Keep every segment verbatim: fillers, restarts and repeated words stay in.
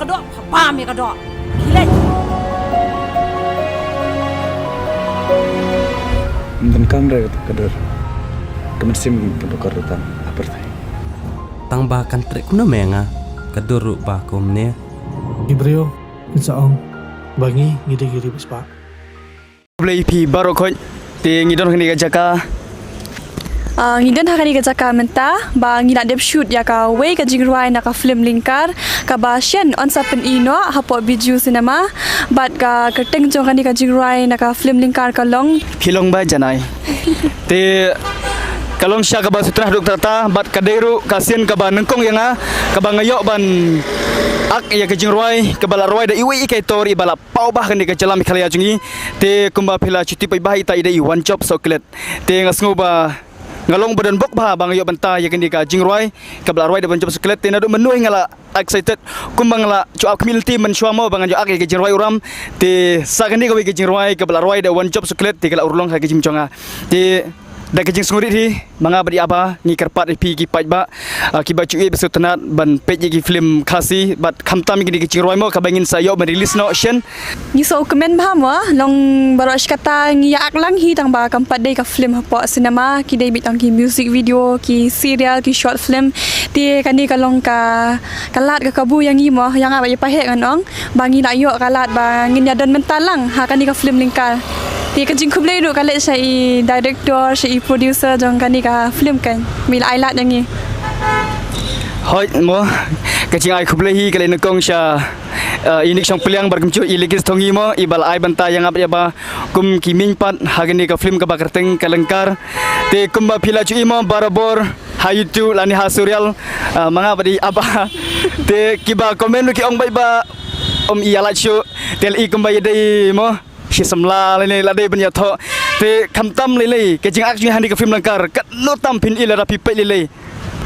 ka doh, pha bam ïa ka doh. Khie leit. Ym donkam re ka dur. Ka mynsiem ka pyndonkam ruh tang ha pyrthei. Tang ba kan treh kumno me nga, ka dur ruh ba kumne. Ki briew kin sa ong ba ngi ngi dei ki riewspah. Khublei ïa phi baroh khoit, te ngi don ha kane ka jaka. Ah, ngi don ha kane ka jaka mynta ba ngi la dep shoot ïa kawei ka jingrwai na ka film Lyngkar, kaba shen yn sa pyni noh hapoh Bijou Cinema. Bad ka kyrteng jong kane ka jingrwai na ka film Lyngkar ka long Phi Long Ba Janai. Te ka long sha kaba sngewtynnat haduh katta katta, bad ka dei ruh ka sien kaba nyngkong ïa nga, kaba nga ïoh ban ak ïa ka jingrwai kaba la rwai da iwei i kaitor iba la paw bha ha kane ka jylla Meghalaya jong ngi. Te kumba phi la shu tip paidbah, ita i dei i Wanjop Sohkhlet. Te nga sngew ba nga long ba donbok bha ba nga ïoh bynta ïa kane ka jingrwai kaba la rwai da Wanjop Sohkhlet. Te naduh mynno nga la excited, kumba nga la shu ap khmih lynti mynshuwa mo ba ngan ïoh ak ïa ka jingrwai u ram. Te sa kane kawei ka jingrwai kaba la rwai da Wanjop Sohkhlet, te ka la urlong ha ka jingim jong nga. Te da ka jingsngewrit hi, ma nga bad i Aba ngi kyrpad ïa phi ki paidbah, ah, kiba ju ïeit ba sngewtynnat ban peit ïa ki film Khasi, bad khamtam ïa kine ki jingrwai mo kaba ngin sa ïoh ban release noh shen. Ngi sngewkmen bha mo, long baroh shi katta ngi ïa ak lang hi tang ba kam pat dei ka film hapoh cinema, ki dei beit tang ki music video, ki serial, ki short film. Te kane ka long ka, ka lad ka kabu ïa ngi mo, ïa nga bad ïa Pahek ngan ong. Ba ngi la ïoh ka lad ba ngin ïa don mynta lang ha kane ka film Lyngkar. Te ka jingkhublei ruh ka leit sha i director, sha i producer jong kane ka film kan. Ba i la ai lad ïa ngi. Hooid mo, ka jingai khublei hi ka leit nyngkong sha, eh, i Nik Shongpliang bad kumjuh i Likis Thongi mo, iba la ai bynta ïa nga bad ïa Aba kum ki miñ pat ha kane ka film kaba kyrteng ka Lyngkar. Te kumba phi la ju i mo barabor ha YouTube lane ha serial, ah, ma nga bad i Aba. Te kiba comment ruh ki ong beit ba ym ïalait shuh. Te la i kumba ïadei mo shi samla lane la dei ban ïathoh. Te khamtam lei lei ka jingak jong ngi ha kane ka film Lyngkar, katno tam phin i lada phi peit lei lei.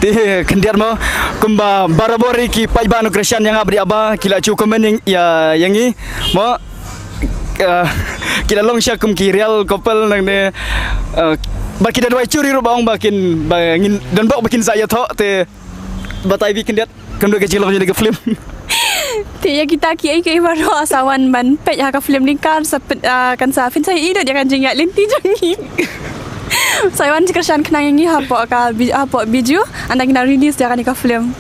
Te khyndiat mo, kumba barabor ki paidbah nongkyrshan ïa nga bad i Aba, ki la ju comment ïa, ïa, ïa ngi mo. Ah, ki la long sha kum ki real couple nangne. Ah, bad ki da duwai churi ruh ba ong ba kin, ba ngin donbok ba kin sa ïathoh. Te batai beit khyndiat kumno ka jinglong jong ka film. Te ïa kita kiei kiei baroh sa wan ban peit ha ka film Lyngkar, sa peit, ah, kan sa pynshai ïa ka jingïaid lynti jong ngi. Sa wan jingkyrshan khnang ïa ngi hapoh ka bi-, hapoh Bijou, ynda ngin nang release ïa kane ka film.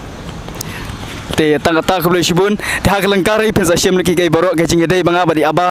Te tang kata khublei shibun, te ha ka lyngkar hi phin sa shim liki kai baroh ka jingïadei ba nga bad i Aba.